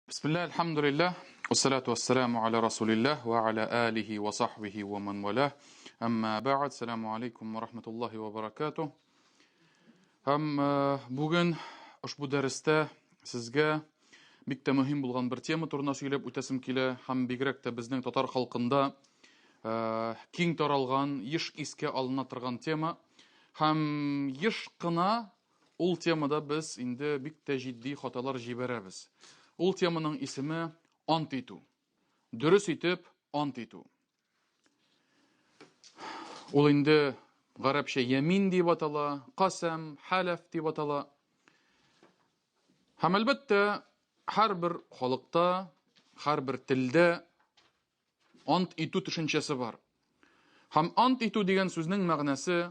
Бисмилла, альхамдулиллах, вассалату вассаламу аля расулиллах ва аля алихи ва сахбихи ва ман валах. Әмма бәгъд, ассаламу алейкум ва рахматуллахи ва баракатух. Һәм бүген ошбу дәрестә сезгә бик тә мөһим булган бер тема турында сөйләп үтәсем килә һәм бигрәк тә безнең татар халкында киң таралган, еш искә алына торган тема һәм еш кына Ул темада без инде бик тә җитди хаталар җибәрәбез. Ул теманың исеме ант итү. Дөрес итеп ант итү. Ул инде гарәпчә ямин дип атала, касәм, хәләф дип атала. Һәм әлбәттә, һәрбер халыкта, һәрбер телдә Ант итү төшенчәсе бар. Һәм ант итү дигән сүзнең мәгънәсе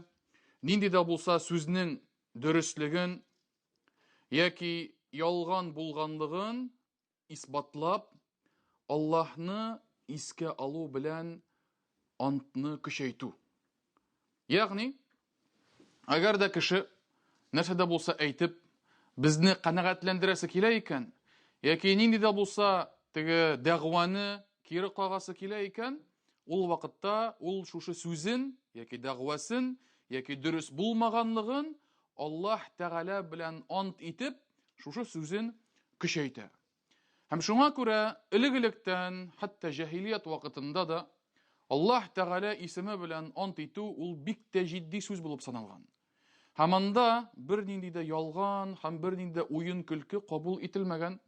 нинди дә булса сүзнең дөреслеген яки ялган булганлыгын исбатлап, Аллаһны искә алу белән антны көчәйтү. Ягъни, әгәр дә кеше нәрсә дә булса әйтеп, безне канәгатьләндерәсе килә икән, яки нинди дә булса теге дәгъваны кире кагасы килә икән, ул вакытта ул шушы сүзен яки дәгъвасын яки дөрес булмаганлыгын Аллаһ Тәгалә белән ант итеп, шушы сүзен көчәйтә. Һәм шуңа күрә элек-электән, хәтта җәһилият вакытында да Аллаһ Тәгалә исеме белән ант итү ул бик тә җитди сүз булып саналган. Һәм анда бернинди дә ялган һәм бернинди дә уен-көлке кабул ителмәгән.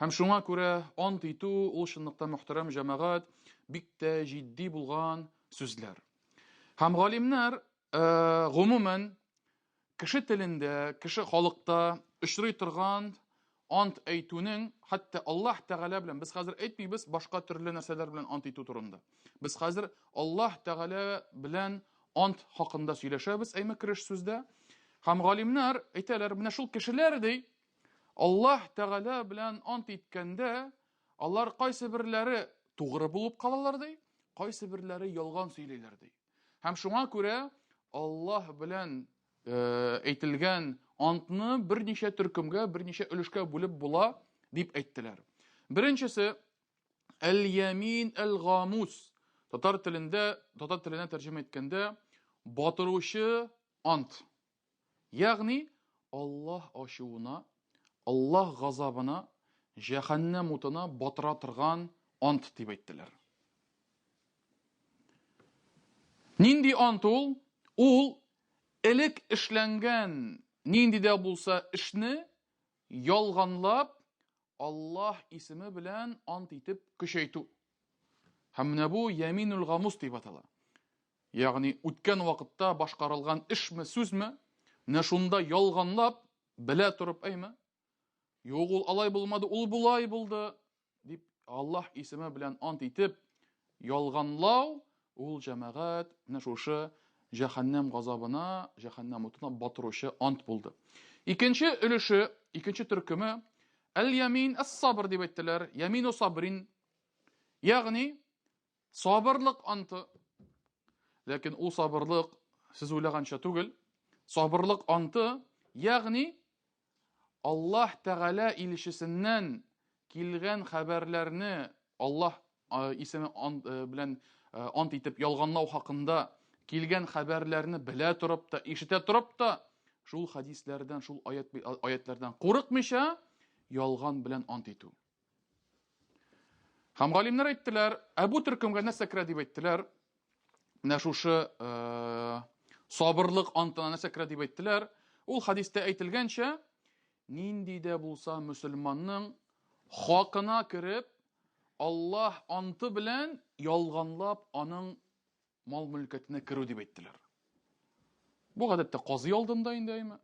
Һәм шуңа күрә ант итү ул чынлыкта мөхтәрәм җәмәгать бик тә җитди булган сүзләр. Һәм галимнәр гомумән кеше телендә, кеше халыкта очрый торган ант әйтүнең, хәтта Аллаһ Тәгалә белән, без хәзер әйтмибез башка төрле нәрсәләр белән ант итү турында. Без хәзер Аллаһ Тәгалә белән ант хакында сөйләшәбез, әйме кереш сүздә. Һәм галимнәр әйтәләр, менә шул кешеләр ди, Аллаһ Тәгалә белән ант иткәндә, алар кайсы берләре тугры булып калалар ди, кайсы берләре ялган сөйлиләр ди. Һәм шуңа күрә Аллаһ белән әйтелгән антны берничә төркемгә, берничә өлешкә бүлеп була дип әйттеләр. Беренчесе әл-ямин әл-гамус. Татар телендә, татар теленә тәрҗемә иткәндә батыручы ант. Ягъни Аллаһ ачуына, Аллаһ газабына, җәһәннәм утына батыра торган ант дип әйттеләр. Нинди ант ул? Ул элек эшләнгән нинди дә булса эшне ялганлап, Аллаһ исеме белән ант итеп көчәйтү. Һәм менә бу яминул гамус дип атала. Ягъни үткән вакытта башкарылган эшме, сүзме, менә шунда ялганлап, белә торып, әйме? Юк, ул алай булмады, ул болай булды, дип Аллаһ исеме белән ант итеп ялганлау, ул җәмәгать менә шушы җәһәннәм газабына, җәһәннәм утына батыручы ант булды. Икенче өлеше, икенче төркеме әл-ямин ас-сабр дип әйттеләр. Ямину сабрин. Ягъни Сабырлык анты. Ләкин ул сабырлык сез уйлаганча түгел. Сабырлык анты, ягъни Аллаһ Тәгалә илчесеннән килгән хәбәрләрне Аллаһ исеме белән ант итеп ялганлау хакында килгән хәбәрләрне белә торып та, ишетә торып та, шул хадисләрдән, шул аят, аятләрдән курыкмыйча ялган белән ант итү. Һәм галимнәр әйттеләр, ә бу төркемгә нәрсә керә дип әйттеләр. Менә шушы э, сабырлык антына нәрсә керә дип әйттеләр. Ул хадистә әйтелгәнчә, нинди дә булса мөселманның хакына кереп, Аллаһ анты белән ялганлап аның мал-мөлкәтенә керү дип әйттеләр. Бу гадәттә казый алдында инде әйме.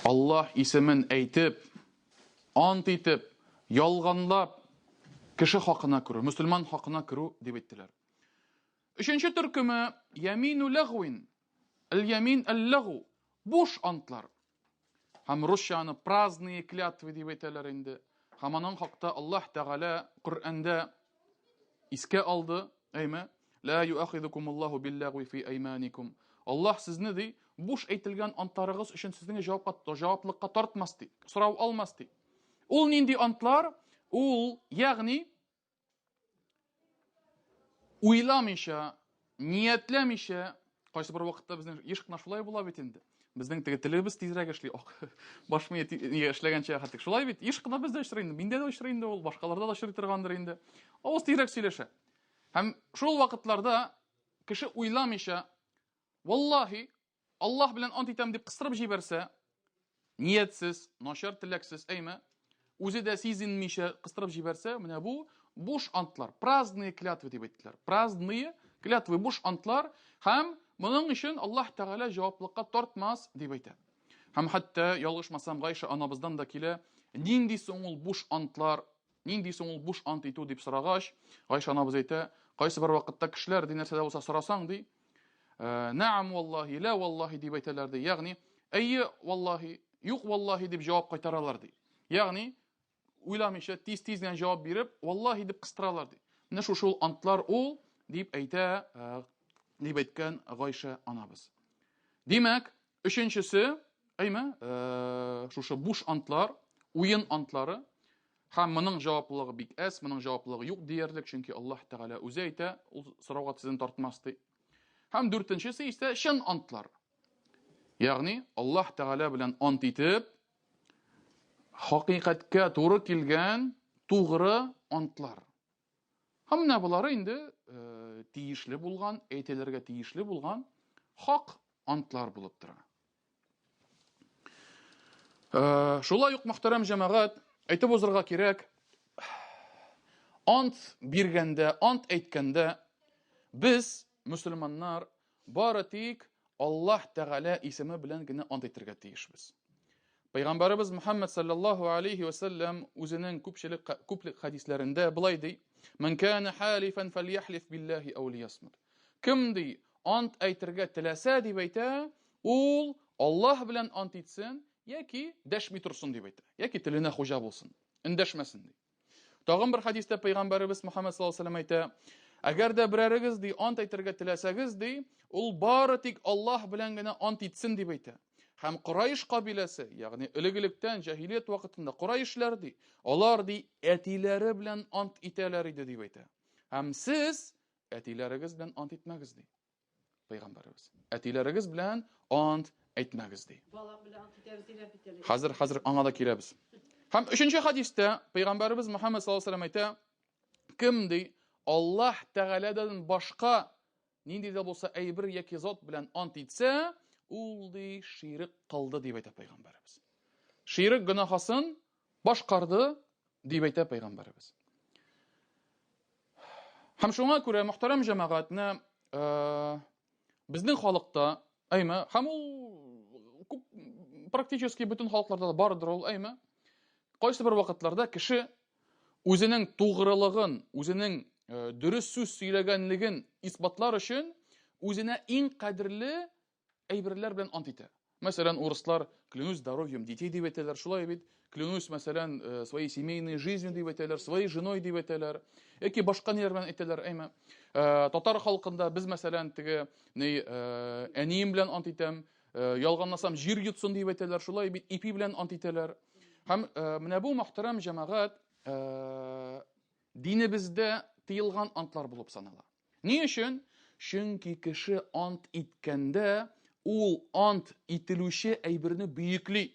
Аллаһ исемен әйтеп, ант итеп, ялганлап кеше хакына керү, мөселман хакына керү дип әйттеләр. Өченче төркеме ямину ләгвин, әл-ямин әл-ләгу, буш антлар. Һәм русча аны праздные клятвы дип әйтәләр инде. Һәм аның хакта Аллаһ Тәгалә Коръәндә искә алды, әйме? Ла юахидукумуллаху биллягви фи айманикум. Аллаһ сезне ди, буш әйтелгән антларыгыз өчен сезнең җавапка җаваплыкка тартмас ди, сорау алмас ди. Ул нинди антлар? Ул, ягъни уйламыйча, ниятләмичә, кайсы бер вакытта безнең еш кына шулай була бит инде. Безнең теге телебез тизрәк эшли, ак, баш мие нигә эшләгәнчә хәтта. Шулай бит, еш кына бездә очрый инде, миндә дә очрый инде ул, башкаларда да очрый торгандыр инде. Авыз тизрәк сөйләшә. Һәм шул вакытларда кеше уйламыйча, валлаһи, Аллаһ белән ант итәм дип кыстырып җибәрсә, ниятсез, начар теләксез, әйме, үзе дә сизенмичә кыстырып җибәрсә, менә бу буш антлар, праздные клятвы дип әйттеләр. Праздные клятвы, буш антлар һәм моның өчен Аллаһ Тәгалә җаваплыкка тартмас дип әйтә. Һәм хәтта ялгышмасам, Гайша анабыздан да килә, нинди соң ул буш антлар, Нинди соң ул буш ант итү дип сорагач, Гайшә анабыз әйтә, кайсы бер вакытта кешеләр ди нәрсә дә булса сорасаң ди, «Э, нәам валлаһи, лә валлаһи дип әйтәләр ди. Ягъни, әйе валлаһи, юк валлаһи дип җавап кайтаралар ди. Ягъни, уйламыйча тиз-тиз генә җавап биреп, валлаһи дип кыстыралар ди. Менә шушы ул антлар ул дип әйтә, э, дип әйткән Гайшә анабыз. Димәк, өченчесе, әйме, э, шушы буш антлар, уен антлары, Һәм моның җаваплылыгы бик әз, моның җаваплылыгы юк диярлек, чөнки Аллаһ Тәгалә үзе әйтә, ул сорауга сезне тартмас ди. Һәм дүртенчесе исә чын антлар. Ягъни Аллаһ Тәгалә белән ант итеп, хакыйкатькә туры килгән тугры антлар. Һәм менә болары инде э, тиешле булган, әйтелергә тиешле булган хак антлар булып тора. Э, шулай ук мөхтәрәм җәмәгать, әйтеп узырга кирәк, ант биргәндә, ант әйткәндә без мөселманнар бары тик Аллаһ Тәгалә исеме белән генә ант әйтергә тиешбез. Пәйгамбәребез Мөхәммәд саллаллаһу алейхи ва саллям үзенең күпчелек күплек хәдисләрендә болай ди: "Ман кана халифан фальяхлиф биллаһи ау лиясмут". Кем ди, ант әйтергә теләсә дип әйтә, ул Аллаһ белән ант итсен яки дәшми торсын дип әйтә, яки теленә хуҗа булсын, эндәшмәсен ди. Тагын бер хәдистә пәйгамбәребез Мөхәммәд саллаллаһу алейһи әйтә, әгәр дә берәрегез ди ант әйтергә теләсәгез ди, ул бары тик Аллаһ белән генә ант итсен дип әйтә. Һәм Курайш кабиләсе, ягъни элек-электән җаһилият вакытында Курайшлар ди, алар ди әтиләре белән ант итәләр иде дип әйтә. Һәм сез әтиләрегез белән ант итмәгез ди. Пәйгамбәребез. Әтиләрегез белән ант әйтмәгез ди. Балам белән ант итәбез диләр бит әле. Хәзер хәзер аңа да киләбез. Һәм өченче хәдистә пәйгамбәребез Мөхәммәд саллаллаһу алейһи әйтә, кем ди Аллаһ Тәгаләдән башка нинди дә булса әйбер яки зат белән ант итсә, ул ди ширек кылды дип әйтә пәйгамбәребез. Ширек гөнаһасын башкарды дип әйтә пәйгамбәребез. Һәм шуңа күрә мөхтәрәм җәмәгатьне э, безнең халыкта, әйме, һәм ул күп практически бөтен халыкларда да бардыр ул, әйме. Кайсы бер вакытларда кеше үзенең тугрылыгын, үзенең э, дөрес сүз сөйләгәнлеген исбатлар өчен үзенә иң кадерле әйберләр белән ант итә. Мәсәлән, урыслар клянусь здоровьем детей дип әйтәләр, шулай бит. Клянусь, мәсәлән, э, своей семейной жизнью дип әйтәләр, своей женой дип әйтәләр. Яки башка ниләр белән әйтәләр, әйме. Э, татар халкында без, мәсәлән, теге ни э, әнием белән ант итәм, ялганласам җир йотсын дип әйтәләр, шулай бит, ипи белән ант итәләр. Һәм менә бу мөхтәрәм җәмәгать динебездә тыелган антлар булып санала. Ни өчен? Чөнки кеше ант иткәндә, ул ант ителүче әйберне бөекли,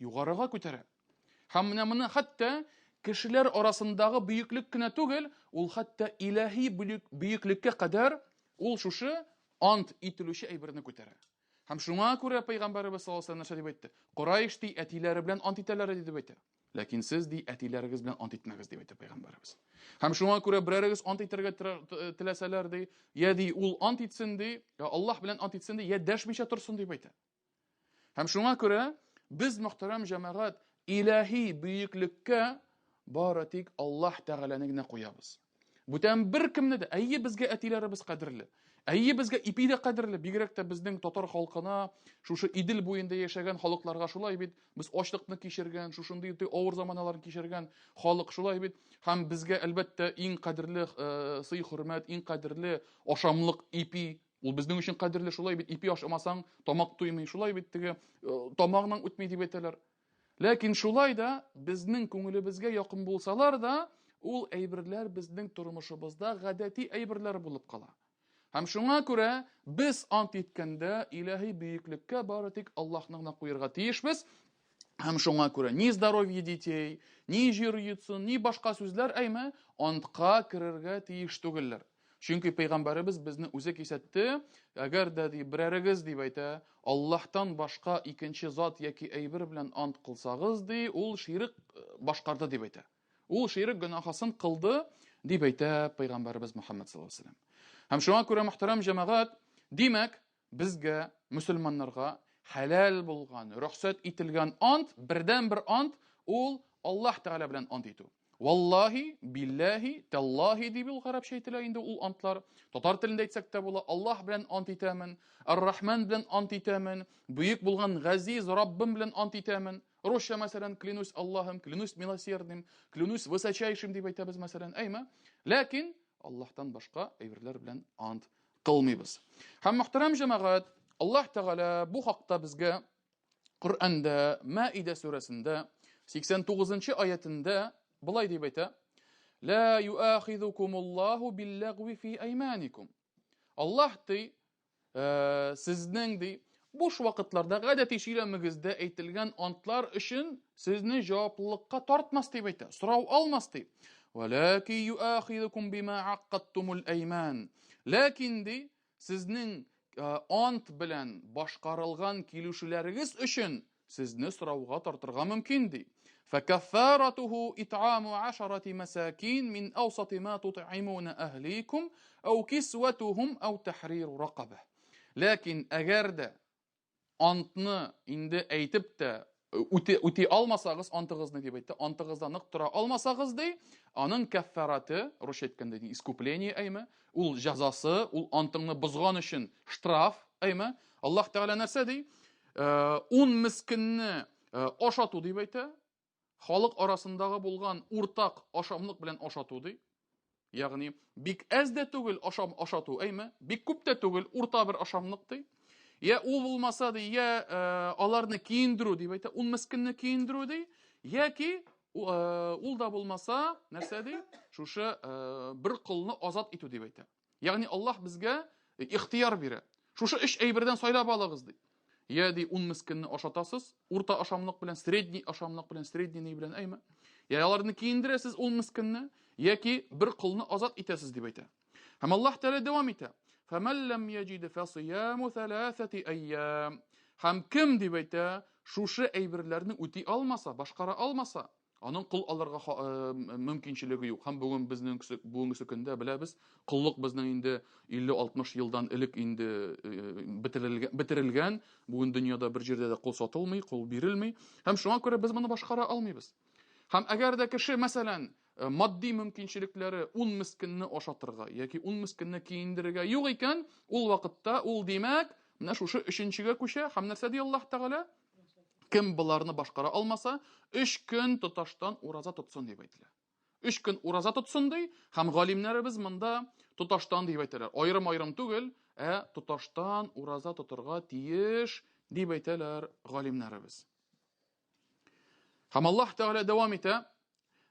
югарыга күтәрә. Һәм менә моны хәтта кешеләр арасындагы бөеклек кенә түгел, ул хәтта илаһи бөеклеккә кадәр ул шушы ант ителүче әйберне күтәрә. Һәм шуңа күрә пәйгамбәребез саллаллаһу алейһи ва сәлләм нәрсә дип әйтте? Курайш ди әтиләре белән ант итәләр иде дип әйтә. Ләкин сез ди әтиләрегез белән ант итмәгез дип әйтә пәйгамбәребез. Һәм шуңа күрә берәрегез ант итәргә теләсәләр ди, я ди ул ант итсен ди, я Аллаһ белән ант итсен ди, я дәшмичә торсын дип әйтә. Һәм шуңа күрә без мөхтәрәм җәмәгать илаһи бөеклеккә бары тик Аллаһ Тәгаләне генә куябыз. Бүтән беркемне дә, әйе, безгә әтиләребез кадерле. Әйе, безгә ипи дә кадерле, бигрәк тә безнең татар халкына, шушы Идел буенда яшәгән халыкларга шулай бит, без ачлыкны кичергән, шушындый авыр заманаларны кичергән халык шулай бит. Һәм безгә, әлбәттә, иң кадерле э, сый-хөрмәт, иң кадерле ашамлык ипи. Ул безнең өчен кадерле, шулай бит, ипи ашамасаң, тамак туймый, шулай бит теге э, тамагыңнан үтми дип әйтәләр. Ләкин шулай да безнең күңелебезгә якын булсалар да, ул әйберләр безнең тормышыбызда гадәти әйберләр булып кала. Һәм шуңа күрә без ант иткәндә илаһи бөеклеккә бары тик Аллаһны гына куерга тиешбез. Һәм шуңа күрә ни здоровье детей, ни җир йотсын, ни башка сүзләр әйме, антка керергә тиеш түгелләр. Чөнки пәйгамбәребез безне үзе кисәтте, әгәр дә ди берәрегез дип әйтә, Аллаһтан башка икенче зат яки әйбер белән ант кылсагыз ди, ул ширек э, башкарды дип әйтә. Ул ширек гөнаһасын кылды дип әйтә пәйгамбәребез Мөхәммәд саллаллаһу алейһи вәсәлләм. Һәм шуңа күрә мөхтәрәм җәмәгать, димәк, Безгә, мөселманнарга, хәләл булган, рөхсәт ителгән ант, бердәнбер ант, ул Аллаһ Тәгалә белән ант итү. Валлаһи, билләһи, тәллаһи дип ул гарәпчә әйтелә инде ул антлар. Татар телендә әйтсәк тә була, Аллаһ белән ант итәмен, Ар-Рахман белән ант итәмен, бөек булган газиз Раббым белән ант итәмен. Русча, мәсәлән, клянусь Аллаһым, клянусь милосердным, клянусь высочайшим дип әйтәбез, мәсәлән, әйме? Ләкин Аллаһтан башка әйберләр белән ант кылмыйбыз. Һәм мөхтәрәм җәмәгать, Аллаһ Тәгалә бу хакта безгә Коръәндә Мәидә сүрәсендә 89 аятендә болай дип әйтә: Ла юахизукумуллаһу биллагви фи айманикум. Аллаһ ди, Э, сезнең ди буш вакытларда гадәти сөйләмегездә әйтелгән антлар өчен сезне җаваплылыкка тартмас дип әйтә, сорау алмас ди. Вәләки юахидукум бима аккаттумул әйман. Ләкин ди, сезнең э, ант белән башкарылган килешүләрегез өчен Сезне сорауга тартырга мөмкин, ди. Фәкәффаратуху ит'аму ашарати масакин мин әүсати ма тут'имуна әһликум, әү кисватухум, әү тәхриру ракаба. Ләкин әгәр дә антны инде әйтеп тә үти, үти алмасагыз, антыгызны дип әйтте, антыгызда нык тора алмасагыз, ди, аның кәффараты, русча әйткәндә, искупление әйме, ул җәзасы, ул антыңны бозган өчен штраф, әйме, Аллаһ Тәгалә нәрсә ди? Э, ун мескенне э, ашату дип әйтә. Халык арасындагы булган уртак ашамлык белән ашату ди. Ягъни бик әз дә түгел ашам ашату, әйме? Бик күп тә түгел, урта бер ашамлык ди. Я ул булмаса ди, я э, аларны киендерү дип әйтә, ун мескенне киендерү ди, яки ул да булмаса, нәрсә ди? Шушы бер колны азат итү дип әйтә. Ягъни Аллаһ безгә ихтияр бирә. Шушы өч әйбердән сайлап алыгыз ди. Я ди ун мескенне ашатасыз, урта ашамлык белән, средний ашамлык белән, средний белән, әйме? Я аларны киендерәсез ун мескенне, яки бер колны азат итәсез дип әйтә. Һәм Аллаһ Тәгалә дәвам итә. Фәмән ләм яҗид фәсияму саласати айям. Һәм кем дип әйтә, шушы әйберләрне үти алмаса, башкара алмаса, Аның кол алырга э, мөмкинчелеге юк. Һәм бүген безнең бүгенге көндә беләбез, коллык безнең инде 50-60 елдан элек инде э, бетерелгән, бетерелгән. Бүген дөньяда бер җирдә дә кол сатылмый, кол бирелми. Һәм шуңа күрә без моны башкара алмыйбыз. Һәм әгәр дә кеше, мәсәлән, э, матди мөмкинчелекләре 10 мескенне ашатырга яки 10 мескенне киендерергә юк икән, ул вакытта ул димәк, менә шушы өченчегә күчә һәм нәрсә ди Аллаһ Тәгалә? Кем боларны башкара алмаса, өч көн тоташтан ураза тотсын дип әйтелә. Өч көн ураза тотсын ди, һәм галимнәребез монда тоташтан дип әйтәләр. Аерым-аерым түгел, ә тоташтан ураза тотырга тиеш дип әйтәләр галимнәребез. Һәм Аллаһ Тәгалә дәвам итә.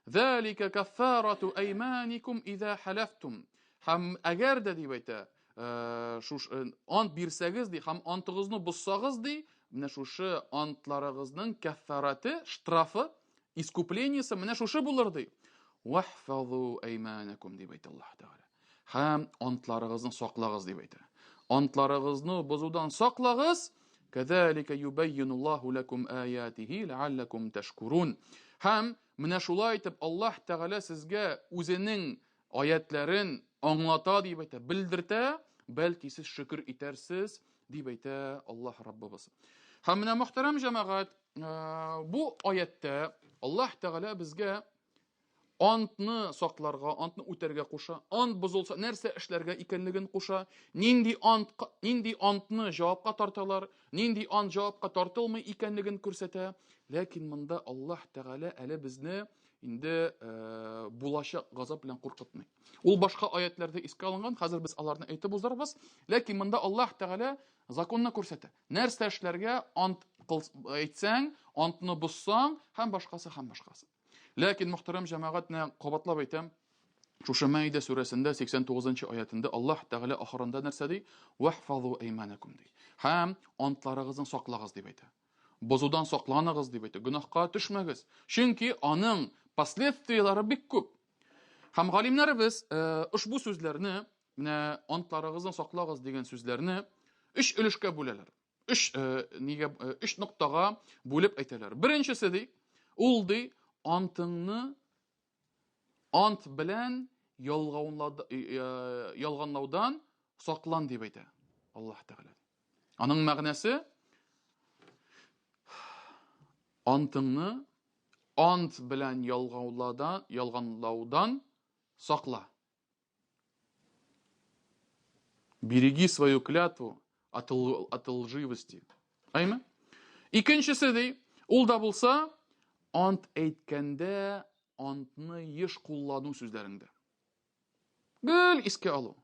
Зәлика каффарату әйманикум иза халафтум. Һәм әгәр дә дип әйтә, э, шуш э, ант бирсәгез ди, һәм антыгызны бозсагыз ди, менә шушы антларыгызның каффараты, штрафы, искуплениесе менә шушы булыр ди. Вахфазу әйманакум дип әйтә Аллаһ Тәгалә. Һәм антларыгызны саклагыз дип әйтә. Антларыгызны бозудан саклагыз. Кәзәлика юбәййинуллаһу ләкум аятихи ләалләкум тәшкурун. Һәм менә шулай итеп Аллаһ Тәгалә сезгә үзенең аятләрен аңлата дип әйтә, белдертә, бәлки сез шөкер итәрсез дип әйтә Аллаһ Раббыбыз. Һәм менә мөхтәрәм җәмәгать, бу аяттә Аллаһ Тәгалә безгә Антны сакларга, антны үтәргә куша. Ант бозылса, нәрсә эшләргә икәнлеген куша. Нинди ант, нинди антны җавапка тарталар, нинди ант җавапка тартылмый икәнлеген күрсәтә. Ләкин монда Аллаһ Тәгалә әле безне инде э, булачак газап белән куркытмый. Ул башка аятләрдә искә алынган, хәзер без аларны әйтеп узарбыз. Ләкин монда Аллаһ Тәгалә законны күрсәтә. Нәрсә эшләргә ант әйтсәң, антны бозсаң һәм башкасы һәм башкасы. Ләкин мөхтәрәм җәмәгать менә кабатлап әйтәм, шушы Мәидә сүрәсендә 89 аятында Аллаһ Тәгалә ахырында нәрсә ди? Вахфазу әйманакум ди. Һәм антларыгызны саклагыз дип әйтә. Бозудан сакланыгыз дип әйтә. Гөнаһка төшмәгез. Чөнки аның последствияләре бик күп. Һәм галимнәребез э, ошбу сүзләрне, менә антларыгызны саклагыз дигән сүзләрне өч өлешкә бүләләр. Өч э, нигә э, өч ноктага бүлеп әйтәләр. Беренчесе ди, ул ди антыңны ант белән э, ялганлаудан саклан дип әйтә Аллаһ Тәгалә. Аның мәгънәсе антыңны ант белән ялганлаудан, ялганлаудан сакла. Береги свою клятву от, от лживости. Әйме? Икенчесе ди, ул да булса, ант әйткәндә антны еш куллану сүзләреңдә. Гел искә алу.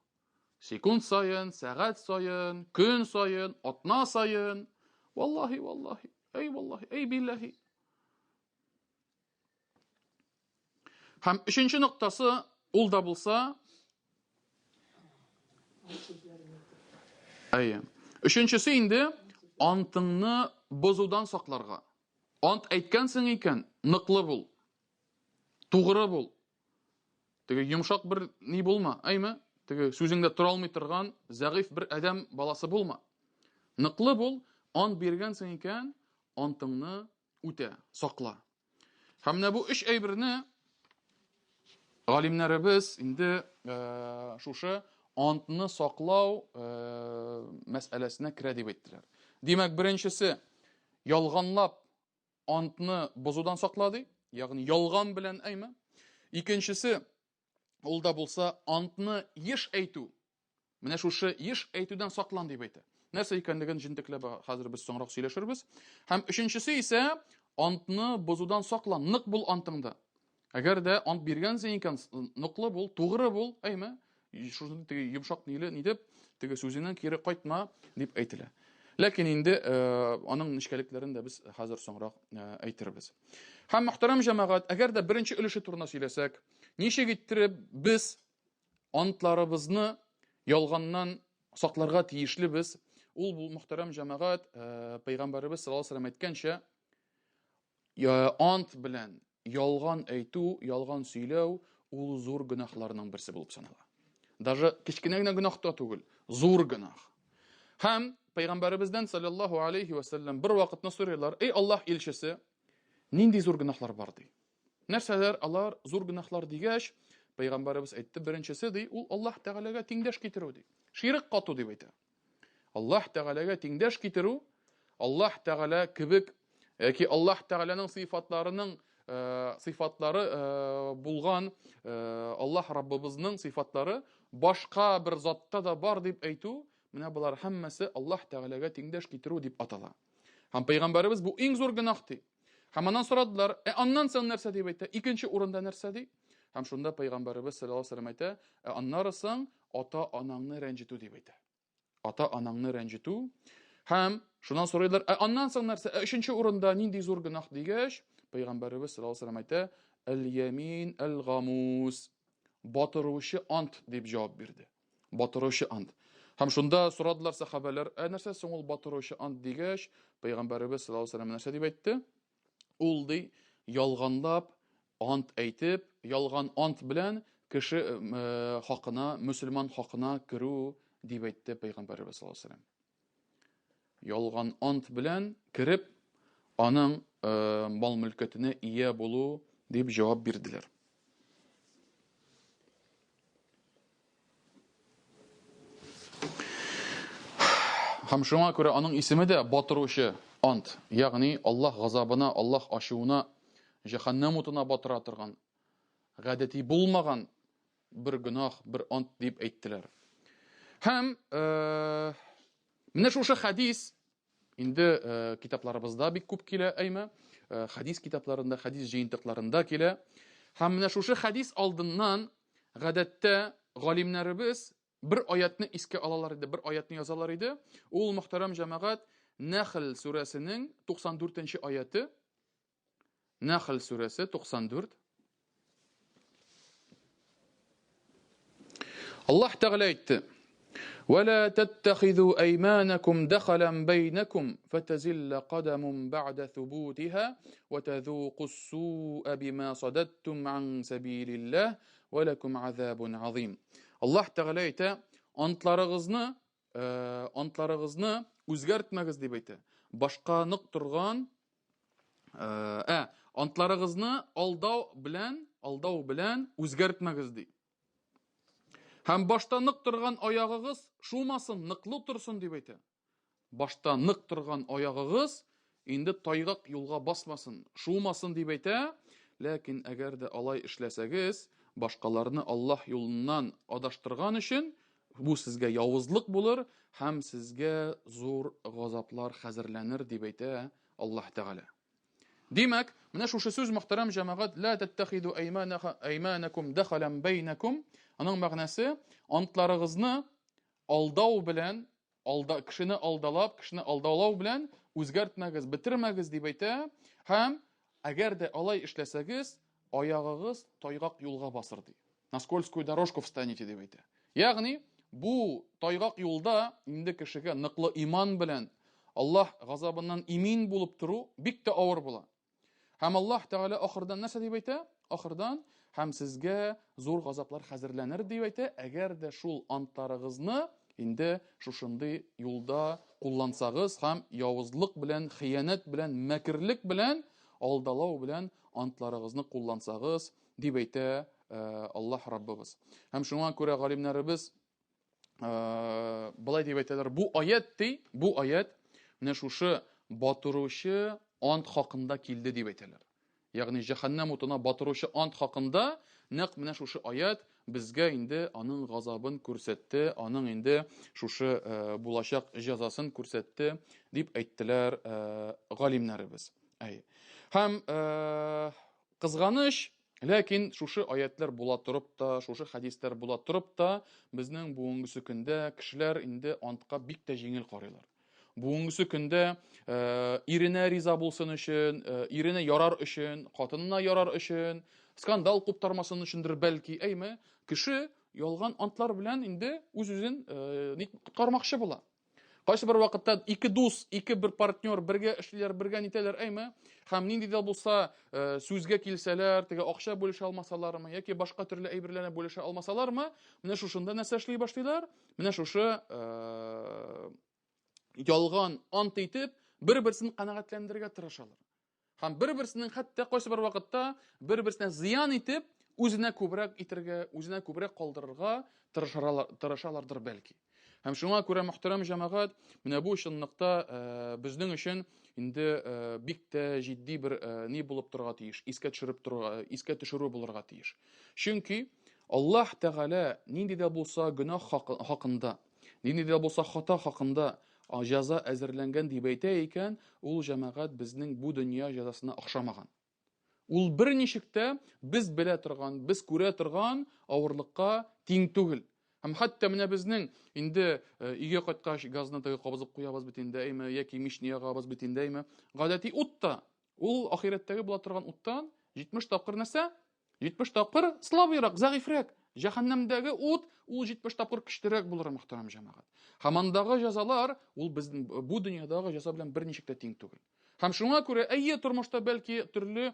Секунд саен, сәгать саен, көн саен, атна саен. Валлахи, валлахи, әй валлахи, әй билләхи. Һәм өченче ноктасы, ул да булса, Әйе. Өченчесе инде антыңны бозудан сакларга. Ант әйткәнсең икән, ныклы бул. Тугры бул. Теге йомшак бер ни булма, әйме? Теге сүзеңдә тора алмый торган зәгыйфь бер адәм баласы булма. Ныклы бул, ант биргәнсең икән, антыңны үтә, сакла. Һәм менә бу өч әйберне галимнәребез инде э, шушы антны саклау э, мәсьәләсенә керә дип әйттеләр. Димәк, беренчесе ялганлап антны бозудан сакла ди, ягъни ялган белән әйме. Икенчесе ул да булса антны еш әйтү. Менә шушы еш әйтүдән саклан дип әйтә. Нәрсә икәнлеген җентекләп хәзер без соңрак сөйләшербез. Һәм өченчесе исә антны бозудан саклан, нык бул антыңда. Әгәр дә ант биргәнсең икән, ныклы бул, тугры бул, әйме? Шуны теге йомшак ниле ни дип, теге сүзеннән кире кайтма дип әйтелә. Ләкин инде э, аның нечкәлекләрен дә без хәзер соңрак э, әйтербез. Һәм мөхтәрәм җәмәгать, әгәр дә беренче өлеше турында сөйләсәк, ничек иттереп без антларыбызны ялганнан сакларга тиешлебез. Ул бу мөхтәрәм җәмәгать, э, пәйгамбәребез саллаллаһу алейһи вәсәлләм әйткәнчә, ант белән ялган әйтү, ялган сөйләү ул зур гөнаһларның берсе булып санала. Даже кечкенә генә гөнаһ та түгел, зур гөнаһ. Һәм пәйгамбәребездән саллаллаһу алейһи вәсәлләм бер вакытны сорыйлар: "Эй Аллаһ илчесе, нинди зур гөнаһлар бар?" ди. Нәрсәләр алар зур гөнаһлар дигәч, пәйгамбәребез әйтте, беренчесе ди, ул Аллаһ Тәгаләгә тиңдәш китерү ди. Ширек кату дип әйтә. Аллаһ Тәгаләгә тиңдәш китерү, Аллаһ Тәгалә кебек яки Аллаһ Тәгаләнең сыйфатларының э, сыйфатлары э, булган э, Аллаһ Раббыбызның сыйфатлары башка бер затта да бар дип әйтү, менә болар һәммәсе Аллаһ Тәгаләгә тиңдәш китерү дип атала. Һәм пәйгамбәребез бу иң зур гөнаһ ди. Һәм аннан сорадылар, ә аннан соң нәрсә дип әйтә? Икенче урында нәрсә ди? Һәм шунда пәйгамбәребез саллаллаһу алейһи вәсәлләм әйтә, ә аннары соң ата-анаңны рәнҗетү дип әйтә. Ата-анаңны рәнҗетү. Һәм шуннан сорыйлар, ә аннан соң нәрсә? Ә өченче урында нинди зур гөнаһ дигәч, пәйгамбәребез саллаллаһу алейһи вәсәлләм әйтә, әл-ямин әл-гамус. Батыручы ант дип җавап бирде. Батыручы ант. Һәм шунда сорадылар сәхабәләр, ә нәрсә соң ул батыручы ант дигәч, пәйгамбәребез саллаллаһу алейһи вәсәлләм нәрсә дип әйтте? Ул ди, ялганлап ант әйтеп, ялган ант белән кеше э, хакына, мөселман хакына керү дип әйтте пәйгамбәребез саллаллаһу алейһи вәсәлләм. Ялган ант белән кереп, аның э, мал-мөлкәтенә ия булу дип җавап бирделәр. Һәм шуңа күрә аның исеме дә батыручы ант, ягъни Аллаһ газабына, Аллаһ ачуына, җәһәннәм утына батыра торган. гадәти булмаган бер гөнаһ, бер ант дип әйттеләр. Һәм э, менә шушы хәдис инде э, китапларыбызда бик күп килә, әйме? Э, хәдис китапларында, хәдис җыентыкларында килә. Һәм менә шушы хәдис алдыннан гадәттә галимнәребез бер аятны искә алалар иде, бер аятны язалар иде. Ул мөхтәрәм җәмәгать Нәхл сүрәсенең 94 нче аяты. Нәхл сүрәсе 94. Аллаһ Тәгалә әйтте: "Ва ла таттахизу айманакум дахалан байнакум фатазилла кадамун ба'да субутиха ва тазуқус суа бима садаттум ан сабилиллаһ ва лакум азабун азим." Аллаһ Тәгалә әйтә: "Антларыгызны, э, антларыгызны үзгәртмәгез дип әйтә. Башка нык торган Ә, антларыгызны алдау белән, алдау белән үзгәртмәгез ди. Һәм башта нык торган аягыгыз шумасын, ныклы торсын дип әйтә. Башта нык торган аягыгыз инде тайгак юлга басмасын, шумасын дип әйтә. Ләкин әгәр дә алай эшләсәгез, башкаларны Аллаһ юлыннан адаштырган өчен, бу сезгә явызлык булыр һәм сезгә зур газаплар хәзерләнер, дип әйтә Аллаһ Тәгалә. Димәк, менә шушы сүз мөхтәрәм җәмәгать ла таттахиду айманакум дахалан бәйнакум, аның мәгънәсе антларыгызны алдау белән, алда кешене алдалап, кешене алдаулау белән үзгәртмәгез, бетермәгез дип әйтә һәм әгәр дә алай эшләсәгез, аягыгыз тайгак юлга басыр ди. На скользкую дорожку встанете дип әйтә. Ягъни бу тайгак юлда инде кешегә ныклы иман белән Аллаһ газабыннан имин булып тору бик тә авыр була. Һәм Аллаһ Тәгалә ахырдан нәрсә дип әйтә? Ахырдан һәм сезгә зур газаплар хәзерләнер дип әйтә, әгәр дә шул антларыгызны инде шушындый юлда куллансагыз һәм явызлык белән, хыянәт белән, мәкерлек белән, алдалау белән антларыгызны куллансагыз, дип әйтә э, Аллаһ Раббыбыз. Һәм шуңа күрә галимнәребез э, былай дип әйтәләр, бу аят ди, бу аят менә шушы батыручы ант хакында килде дип әйтәләр. Ягъни җәһәннәм утына батыручы ант хакында нәкъ менә шушы аят безгә инде аның газабын күрсәтте, аның инде шушы э, булачак җәзасын күрсәтте дип әйттеләр галимнәребез. Әй. Һәм э, кызганыч, ләкин шушы аятлар була торып та, шушы хәдисләр була торып та, безнең бүгенгесе көндә кешеләр инде антка бик тә җиңел карыйлар. Бүгенгесе көндә э, иренә риза булсын өчен, э, иренә ярар өчен, хатынына ярар өчен, скандал куптармасын өчендер бәлки, әйме, кеше ялган антлар белән инде үз-үзен э, коткармакчы була. Кайсы бер вакытта ике дус, ике бер партнер бергә эшлиләр, бергә нитәләр, әйме? Һәм нинди дә булса э, сүзгә килсәләр, теге акча бүлешә алмасалармы, яки башка төрле әйберләрне бүлешә алмасалармы, менә шушында нәрсә эшли башлыйлар? Менә шушы э, ялган ант итеп, бер-берсен канәгатьләндерергә тырышалар. Һәм бер-берсенең хәтта кайсы бер вакытта бер-берсенә зыян итеп, үзенә күбрәк итергә, үзенә күбрәк калдырырга тырышалар, тырышалардыр бәлки. Һәм шуңа күрә мөхтәрәм җәмәгать, менә бу чынлыкта э, безнең өчен инде э, бик тә җитди бер э, ни булып торырга тиеш, искә төшереп торырга, искә төшерү булырга тиеш. Чөнки Аллаһ Тәгалә нинди дә булса гөнаһ хакында, нинди дә булса хата хакында җәза әзерләнгән дип әйтә икән, ул җәмәгать безнең бу дөнья җәзасына охшамаган. Ул берничек тә без белә торган, без күрә торган авырлыкка тиң түгел. Һәм хәтта менә безнең инде э, өйгә кайткач газны теге кабызып куябыз бит инде, әйме, яки мичне ягабыз бит инде, әйме. Гадәти ут та, ул ахирәттәге була торган уттан 70 тапкыр нәрсә? 70 тапкыр слабыйрак, зәгыйфрәк. Җәһәннәмдәге ут ул 70 тапкыр көчлерәк булыр, мөхтәрәм җәмәгать. Һәм андагы җәзалар ул безнең бу дөньядагы җәза белән берничек тә тиң түгел. Һәм шуңа күрә, әйе, тормышта бәлки төрле э,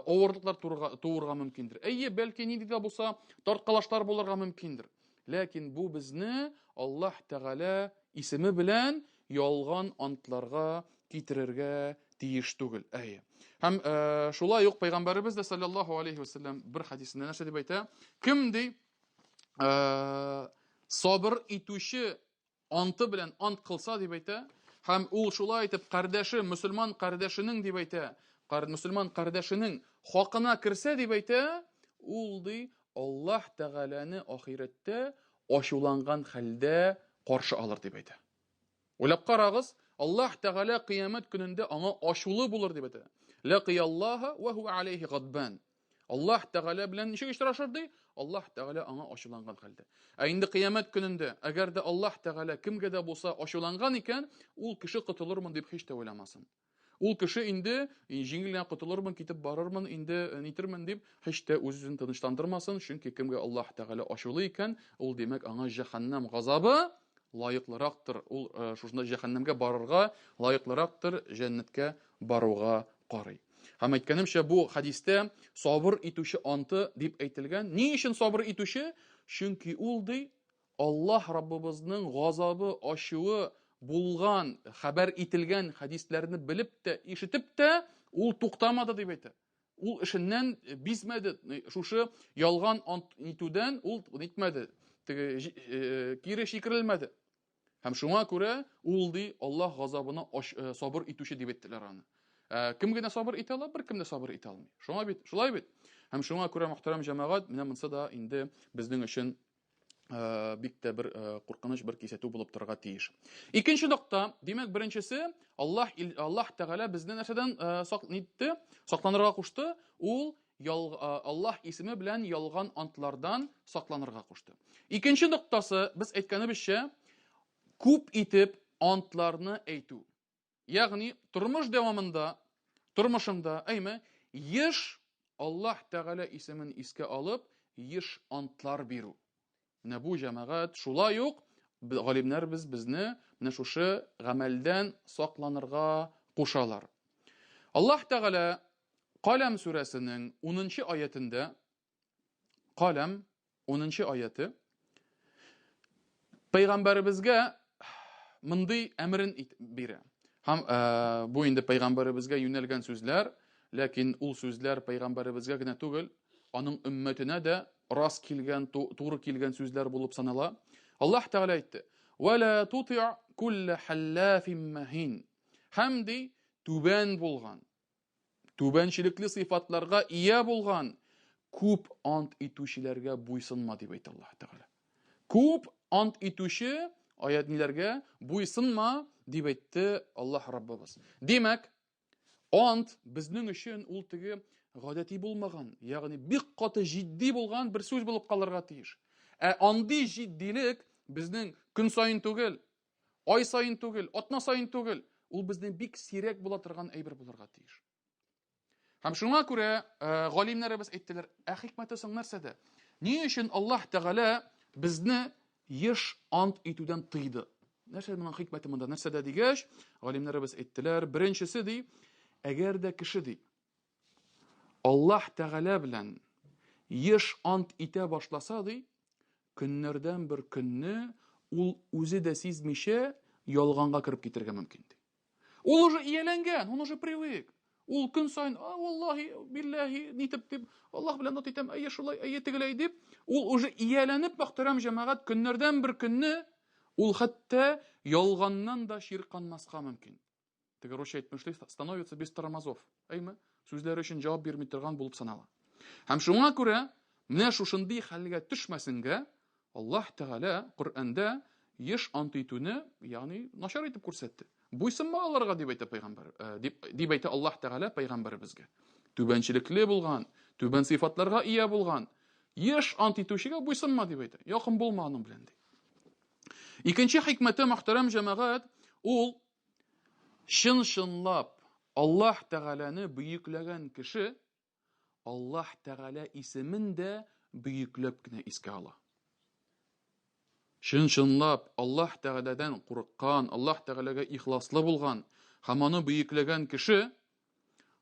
авырлыклар туырга, туырга мөмкиндер. Әйе, бәлки нинди дә булса тарткалашлар булырга мөмкиндер. Ләкин бу безне Аллаһ Тәгалә исеме белән ялган антларга китерергә тиеш түгел. Әйе. Һәм э, шулай ук пәйгамбәребез дә саллаллаһу алейхи вәсәлләм бер хәдисендә нәрсә дип әйтә? Кем ди э, сабыр итүче анты белән ант кылса дип әйтә, һәм ул шулай итеп кардәше, мөселман кардәшенең дип әйтә, мөселман кардәшенең хакына керсә дип әйтә, ул ди Аллаһ Тәгаләне ахирәттә ачуланган хәлдә каршы алыр дип әйтә. Уйлап карагыз, Аллаһ Тәгалә кыямәт көнендә аңа ачулы булыр дип әйтә. Ләкыяллаһа ва хуа алейхи гадбан. Аллаһ Тәгалә белән ничек очрашыр ди? Аллаһ Тәгалә аңа ачуланган хәлдә. Ә инде кыямәт көнендә, әгәр дә Аллаһ Тәгалә кемгә дә булса ачуланган икән, ул кеше котылырмын дип һич тә уйламасын. Ул кеше инде җиңел генә котылырмын, китеп барырмын, инде нитермен дип һич тә үз-үзен тынычландырмасын, чөнки кемгә Аллаһ Тәгалә ачулы икән, ул димәк аңа җәһәннәм газабы лаеклырактыр. Ул шушында җәһәннәмгә барырга лаеклырактыр, җәннәткә баруга карый. Һәм әйткәнемчә, бу хәдистә сабыр итүче анты дип әйтелгән. Ни өчен сабыр итүче? Чөнки ул ди Аллаһ Раббыбызның газабы, ачуы булган, хәбәр ителгән хәдисләрне белеп тә, ишетеп тә, ул туктамады дип әйтә. Ул эшеннән бизмәде, шушы ялган ант итүдән ул нитмәде, теге э, кире чикерелмәде. Һәм шуңа күрә ул ди Аллаһ газабына э, сабыр итүче дип әйттеләр аны. Э, кем генә сабыр итә ала, беркем дә сабыр итә алмый. Шуңа бит, шулай бит. Һәм шуңа күрә мөхтәрәм җәмәгать, менә монысы да инде безнең өчен Э, бик тә бер э, куркыныч бер кисәтү булып торырга тиеш. Икенче нокта, димәк, беренчесе, Аллаһ Аллаһ Тәгалә безне нәрсәдән э, сак нитте? Сакланырга кушты. Ул Аллаһ исеме белән ялган антлардан сакланырга кушты. Икенче ноктасы, без әйткәнебезчә, күп итеп антларны әйтү. Ягъни тормыш дәвамында, тормышыңда, әйме, еш Аллаһ Тәгалә исемен искә алып, еш антлар бирү. Менә бу җәмәгать шулай ук галимнәребез безне менә шушы гамәлдән сакланырга кушалар. Аллаһ Тәгалә Каләм сүрәсенең 10 аятендә Каләм 10 аяты Пәйгамбәребезгә мондый әмерен бирә. Һәм э, бу инде пәйгамбәребезгә юнәлгән сүзләр, ләкин ул сүзләр пәйгамбәребезгә генә түгел, аның өммәтенә дә рас килгән, туры килгән сүзләр булып санала. Аллаһ Тәгалә әйтте: "Ва ла тути' кулла халлафин махин." Һәм ди, түбән булган, Түбәнчелекле сыйфатларга ия булган күп ант итүчеләргә буйсынма дип әйтә Аллаһ Тәгалә. Күп ант итүче аят ниләргә буйсынма дип әйтте Аллаһ Раббыбыз. Димәк, ант безнең өчен ул теге гадәти булмаган, ягъни бик каты җитди булган бер сүз булып калырга тиеш. Ә андый җитдилек безнең көн саен түгел, Ай саен түгел, атна саен түгел, ул безнең бик сирәк була торган әйбер булырга тиеш. Һәм шуңа күрә э, галимнәребез әйттеләр, ә хикмәте соң нәрсәдә? Ни өчен Аллаһ Тәгалә безне еш ант итүдән тыйды? Нәрсә моның хикмәте монда нәрсәдә дигәч, галимнәребез әйттеләр, беренчесе ди, әгәр дә кеше ди, Аллаһ Тәгалә белән еш ант итә башласа, ди, көннәрдән бер көнне ул үзе дә сизмичә ялганга кереп китәргә мөмкин, ди. Ул уже ияләнгән, он уже привык. Ул көн саен, а, валлаһи, билләһи, нитеп дип, Аллаһ белән ант итәм, әйе шулай, әйе тегеләй дип, ул уже ияләнеп, мөхтәрәм җәмәгать, көннәрдән бер көнне ул хәтта ялганнан да чирканмаска мөмкин. Теге русча әйтмешли, становится без тормозов. Әйме? Сүзләре өчен җавап бирми торган булып санала. Һәм шуңа күрә менә шушындый хәлгә төшмәсенгә Аллаһ Тәгалә Коръәндә еш ант итүне, ягъни начар итеп күрсәтте. Буйсынма аларга дип әйтә пәйгамбәр, э, дип, дип әйтә Аллаһ Тәгалә пәйгамбәребезгә. Түбәнчелекле булган, түбән сыйфатларга ия булган, еш ант итүчегә буйсынма дип әйтә. Якын булма аның белән ди. Икенче хикмәте, мөхтәрәм җәмәгать, ул Чын-чынлап Аллаһ Тәгаләне бөекләгән кеше Аллаһ Тәгалә исемен дә бөекләп кенә искә ала. Чын-чынлап Аллаһ Тәгаләдән курыккан, Аллаһ Тәгаләгә ихласлы булган һәм аны бөекләгән кеше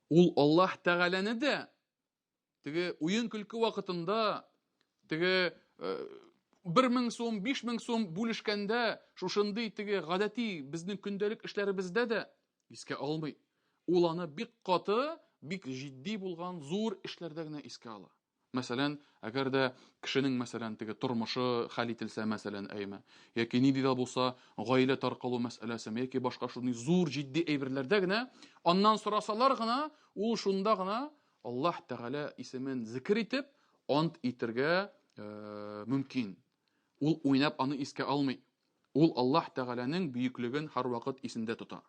ул Аллаһ Тәгаләне дә Теге уен-көлке вакытында теге э, 1000 сум, 5000 сум бүлешкәндә шушындый теге гадәти безнең көндәлек эшләребездә дә искә алмый. Ул аны бик каты, бик җитди булган зур эшләрдә генә искә ала. Мәсәлән, әгәр дә кешенең, мәсәлән, теге тормышы хәл ителсә, мәсәлән, әйме, яки нинди дә булса гаилә таркалу мәсьәләсеме, яки башка шундый зур җитди әйберләрдә генә, аннан сорасалар гына, ул шунда гына Аллаһ Тәгалә исемен зикер итеп, ант итергә э, мөмкин. Ул уйнап аны искә алмый. Ул Аллаһ Тәгаләнең бөеклеген һәрвакыт исендә тота.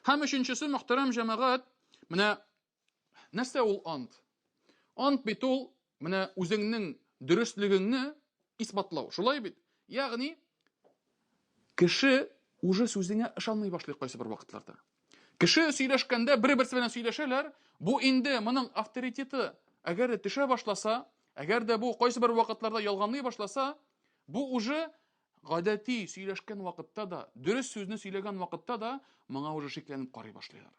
Һәм өченчесе, мөхтәрәм җәмәгать, менә нәрсә ул ант? Ант бит ул менә үзеңнең дөреслегеңне исбатлау. Шулай бит? Ягъни кеше уже сүзеңә ышанмый башлый кайсы бер вакытларда. Кеше сөйләшкәндә бер-берсе белән сөйләшәләр, бу инде моның авторитеты әгәр дә төшә башласа, әгәр дә бу кайсы бер вакытларда ялганлый башласа, бу уже гадәти сөйләшкән вакытта да, дөрес сүзне сөйләгән вакытта да моңа уже шикләнеп карый башлыйлар.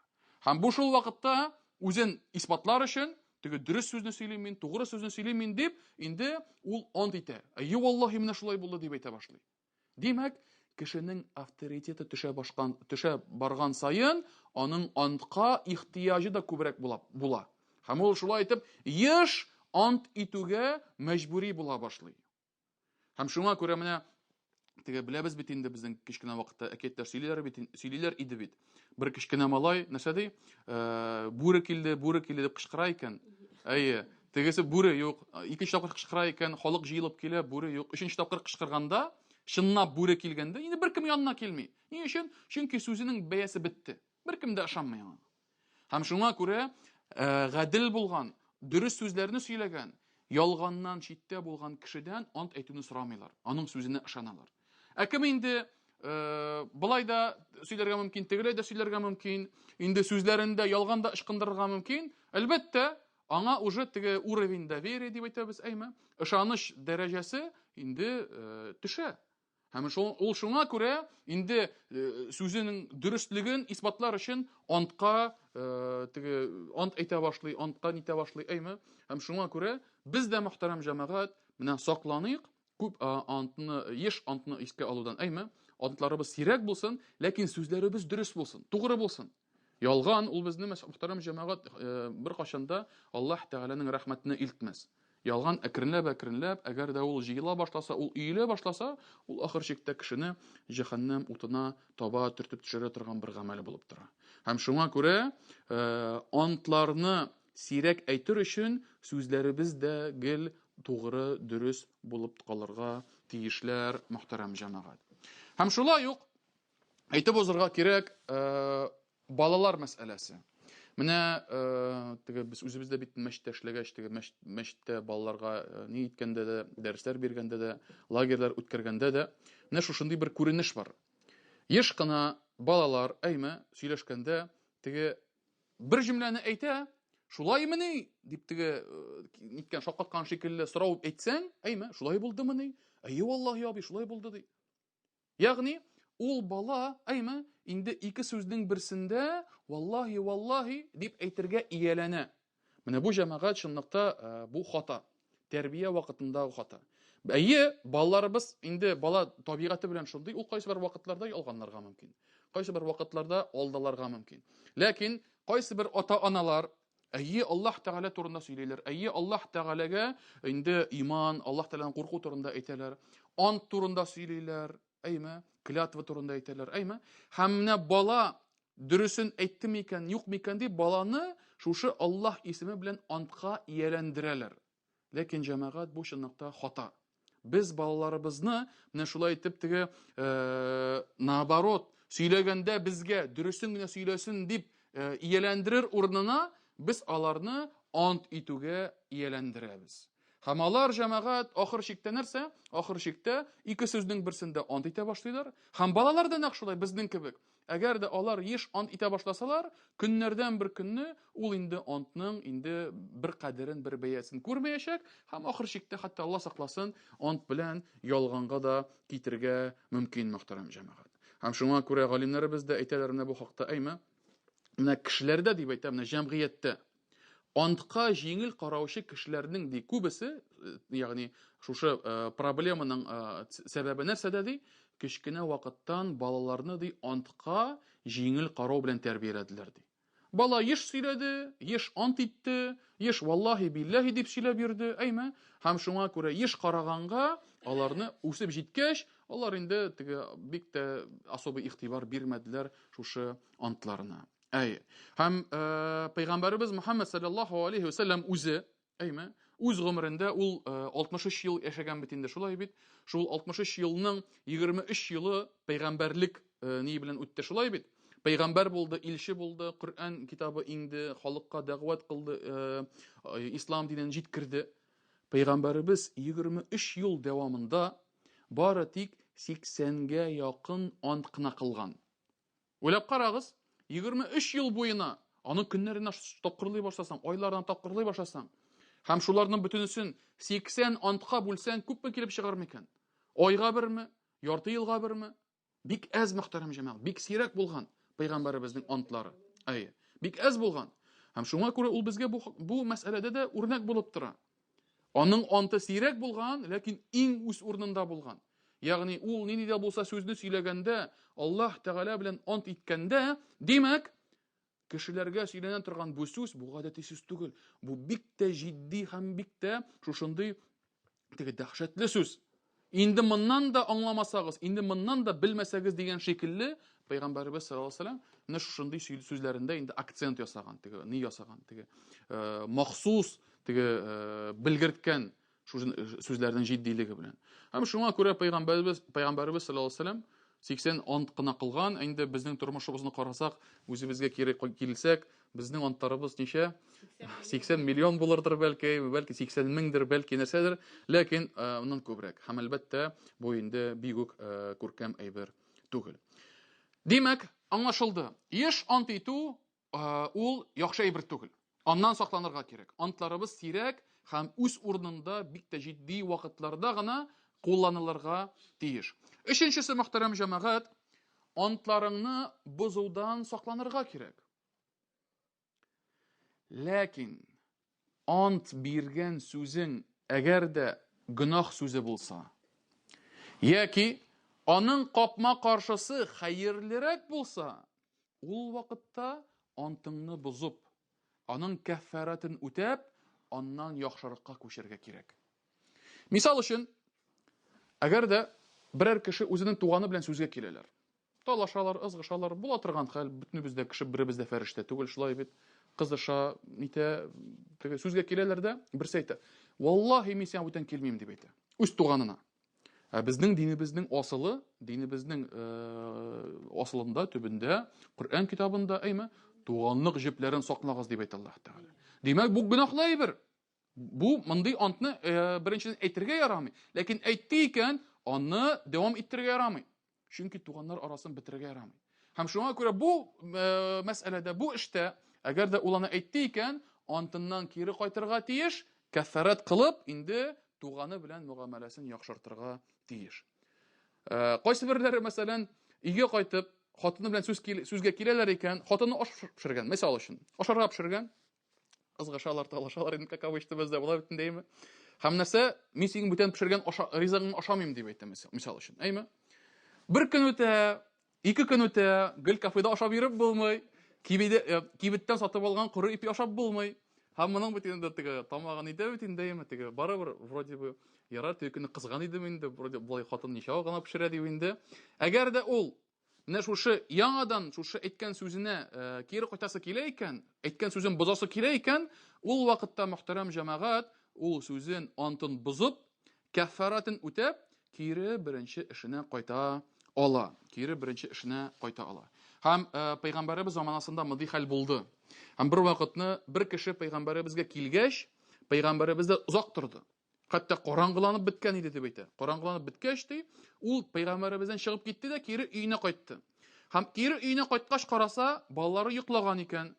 Һәм бу шул вакытта үзен исбатлар өчен, теге дөрес сүзне сөйлим мин, тугры сүзне сөйлим мин дип, инде ул ант итә. Әйе, валлаһи, менә шулай булды дип әйтә башлый. Димәк, кешенең авторитеты төшә башкан, төшә барган саен, аның антка ихтыяҗы да күбрәк була, була. Һәм ул шулай итеп еш ант итүгә мәҗбүри була башлый. Һәм шуңа күрә менә теге беләбез бит инде безнең кечкенә вакытта әкиятләр сөйлиләр бит, сөйлиләр иде бит. Бер кечкенә малай нәрсә ди? Э, бүре килде, бүре килде дип кычкыра икән. Әйе. Тегесе бүре юк. Икенче тапкыр кычкыра икән, халык җыелып килә, бүре юк. Өченче тапкыр кычкырганда, чынлап бүре килгәндә, инде беркем янына килми. Ни өчен? Чөнки сүзенең бәясе бетте. Беркем дә ышанмый аңа. Һәм шуңа күрә э, гадел булган, дөрес сүзләрне сөйләгән, ялганнан читтә булган кешедән ант әйтүне сорамыйлар. Аның сүзенә ышаналар. Ә кем инде э, былай да сөйләргә мөмкин, тегеләй дә сөйләргә мөмкин, инде сүзләрендә ялган да ычкындырырга мөмкин, әлбәттә, аңа уже теге уровень доверия дип әйтәбез, әйме? Ышаныч дәрәҗәсе инде э, төшә. Һәм шул, ул шуңа күрә инде э, сүзенең дөреслеген исбатлар өчен антка э, теге ант әйтә башлый, антка нитә башлый, әйме? Һәм шуңа күрә без дә мөхтәрәм җәмәгать менә сакланыйк, күп э, антны, еш антны искә алудан, әйме? Антларыбыз сирәк булсын, ләкин сүзләребез дөрес булсын, тугры булсын. Ялган ул безне мөхтәрәм җәмәгать э, беркайчан да Аллаһ Тәгаләнең рәхмәтенә илтмәс. Ялган әкренләп-әкренләп, әгәр дә ул җыела башласа, ул өелә башласа, ул ахыр чиктә кешене җәһәннәм утына таба төртеп төшерә торган бер гамәл булып тора. Һәм шуңа күрә э, антларны сирәк әйтер өчен сүзләребез дә гел тугры, дөрес булып калырга тиешләр, мөхтәрәм җәмәгать. Һәм шулай ук Әйтеп узырга кирәк, э, балалар мәсьәләсе. Менә э, теге без үзебез дә бит мәчеттә эшләгәч, теге мәчеттә балаларга э, ни иткәндә дә, дәресләр биргәндә дә, лагерьлар үткәргәндә дә, менә шушындый бер күренеш бар. Еш кына балалар, әйме, сөйләшкәндә теге бер җөмләне әйтә, шулаймыни дип теге ниткән шаккаткан шикелле сорау әйтсәң, әйме, шулай булдымыни? Әйе, валлаһи абый, шулай булды ди. Ягъни, ул бала, әйме, инде ике сүзнең берсендә валлаһи, валлаһи дип әйтергә ияләнә. Менә бу җәмәгать чынлыкта э, бу хата. Тәрбия вакытындагы хата. Әйе, балаларыбыз инде бала табигате белән шундый, ул кайсы бер вакытларда ялганларга мөмкин. Кайсы бер вакытларда алдаларга мөмкин. Ләкин кайсы бер ата-аналар Әйе, Аллаһ Тәгалә турында сөйлиләр. Әйе, Аллаһ Тәгаләгә инде иман, Аллаһ Тәгаләдән курку турында әйтәләр. Ант турында сөйлиләр, әйме? Клятва турында әйтәләр, әйме? Һәм менә бала дөресен әйтте микән, юк микән дип баланы шушы Аллаһ исеме белән антка ияләндерәләр. Ләкин җәмәгать бу чынлыкта хата. Без балаларыбызны менә шулай итеп теге э, наоборот, сөйләгәндә безгә дөресен генә сөйләсен дип э, ияләндерер урынына без аларны ант итүгә ияләндерәбез. Һәм алар җәмәгать ахыр чиктә нәрсә? Ахыр чиктә ике сүзнең берсендә ант итә башлыйлар. Һәм балалар да нәкъ шулай безнең кебек. Әгәр дә алар еш ант итә башласалар, көннәрдән бер көнне ул инде антның инде бер кадерен, бер бәясен күрмәячәк һәм ахыр чиктә хәтта Алла сакласын, ант белән ялганга да китергә мөмкин, мөхтәрәм җәмәгать. Һәм шуңа күрә галимнәребез дә әйтәләр менә бу хакта, әйме? Менә кешеләрдә дип әйтә, менә җәмгыятьтә Антка җиңел караучы кешеләрнең ди күбесе, э, ягъни шушы э, проблеманың э, сәбәбе нәрсәдә ди? Кечкенә вакыттан балаларны ди антка җиңел карау белән тәрбияләделәр ди. Бала еш сөйләде, еш ант итте, еш валлаһи билләһи дип сөйләп йөрде, әйме? Һәм шуңа күрә еш караганга аларны үсеп җиткәч, алар инде теге бик тә особый игътибар бирмәделәр шушы антларына. Әй. Һәм э, пәйгамбәребез Мухаммад саллаллаху алейхи ва саллям үзе, әйме, Үз гомерендә ул 63 ел яшәгән бит инде, шулай бит? Шул 63 елның 23 елы пәйгамбәрлек ни белән үтте, шулай бит? Пәйгамбәр булды, илче булды, Коръән китабы иңде, халыкка дәгъват кылды, ислам динен җиткерде. Пәйгамбәребез 23 ел дәвамында бары тик 80-гә якын ант кына кылган. Уйлап карагыз, 23 ел буена аның көннәренә тапкырлый башласаң, айларына тапкырлый башласаң, һәм шуларның бөтенесен 80 антка бүлсәң, күпме килеп чыгар микән? Айга берме? Ярты елга берме? Бик әз, мөхтәрәм җәмәгать, бик сирәк булган пәйгамбәребезнең антлары. Әйе, бик әз булган. Һәм шуңа күрә ул безгә бу, бу мәсьәләдә дә үрнәк булып тора. Аның анты сирәк булган, ләкин иң үз урынында булган. Ягъни ул нинди дә булса сүзне сөйләгәндә, Аллаһ Тәгалә белән ант иткәндә, димәк, кешеләргә сөйләнә торган бу сүз, бу гадәти сүз түгел. Бу бик тә җитди һәм бик тә шушындый теге дәһшәтле сүз. Инде моннан да аңламасагыз, инде моннан да белмәсәгез дигән шикелле, Пәйгамбәребез саллаллаһу алейһи вәсәлләм менә шушындый сүзләрендә инде акцент ясаган, теге ни ясаган, теге э, махсус теге э, белгерткән шушы сүзләрнең җитдилеге белән. Һәм шуңа күрә Пәйгамбәребез Пәйгамбәребез саллаллаһу алейһи вәсәлләм 80 ант кына кылган. Инде безнең тормышыбызны карасак, үзебезгә кире килсәк, безнең антларыбыз ничә? 80 миллион булырдыр бәлки, бәлки 80 меңдер, бәлки нәрсәдер, ләкин э, аннан күбрәк. Һәм әлбәттә, бу инде бик үк э, күркәм әйбер түгел. Димәк, аңлашылды. Еш ант итү э, ул яхшы әйбер түгел. Аннан сакланырга кирәк. Антларыбыз сирәк һәм үз урынында бик тә җитди вакытларда гына кулланылырга тиеш. Өченчесе, мөхтәрәм җәмәгать, антларыңны бозудан сакланырга кирәк. Ләкин ант биргән сүзең әгәр дә гөнаһ сүзе булса, яки аның капма-каршысы хәерлерәк булса, ул вакытта антыңны бозып, аның кәффарәтен үтәп, аннан яхшыракка күчәргә кирәк. Мисал өчен, әгәр дә берәр кеше үзенең туганы белән сүзгә киләләр. Талашалар, ызгышалар, була торган хәл, бөтенебез дә кеше, беребез дә фәрештә түгел, шулай бит. Кызыша, нитә, теге сүзгә киләләр дә, берсе әйтә, "Валлаһи, мин сиңа бүтән килмим", дип әйтә. Үз туганына. Ә безнең динебезнең асылы, динебезнең э, асылында, төбендә, Коръән китабында, әйме, туганлык җепләрен саклагыз дип әйтә Аллаһ Тәгалә. Димәк, бу гөнаһлы әйбер. Бу мондый антны э, беренчедән әйтергә ярамый, ләкин әйтте икән, аны дәвам иттерергә ярамый. Чөнки туганнар арасын бетерергә ярамый. Һәм шуңа күрә бу э, мәсьәләдә, бу эштә, әгәр дә ул аны әйтте икән, антыннан кире кайтырга тиеш, кәфәрәт кылып, инде туганы белән мөгамәләсен яхшыртырга тиеш. Э, кайсы берләре, мәсәлән, өйгә кайтып, хатыны белән сүз сүзгә киләләр икән, хатыны аш пешергән, мисал өчен, ашарга пешергән, ызгышалар, талашалар инде, как обычно бездә була бит инде, әйме? Һәм нәрсә, мин синең бүтән пешергән аша, ризыгыңны ашамыйм дип әйтә, мисал өчен, әйме? Бер көн үтә, ике көн үтә, гел кафеда ашап йөреп булмый, кибеде, э, кибеттән сатып алган коры ипи ашап булмый. Һәм моның бит инде теге тамагын итә бит инде, әйме, теге барыбер вроде бы ярар, теге көнне кызган идем инде, вроде болай хатын ничә гына пешерә дип инде. Әгәр дә ул Менә шушы яңадан шушы әйткән сүзенә э, кире кайтасы килә икән, әйткән сүзен бозасы килә икән, ул вакытта мөхтәрәм җәмәгать ул сүзен антын бозып, кәффаратын үтәп, кире беренче эшенә кайта ала. Кире беренче эшенә кайта ала. Һәм э, пәйгамбәребез заманасында мондый хәл булды. Һәм бер вакытны бер кеше пәйгамбәребезгә килгәч, пәйгамбәребез дә озак торды. Хәтта караңгыланып беткән иде дип әйтә. Караңгыланып беткәч ди, ул пәйгамбәребездән чыгып китте дә кире өенә кайтты. Һәм кире өенә кайткач караса, балалары йоклаган икән.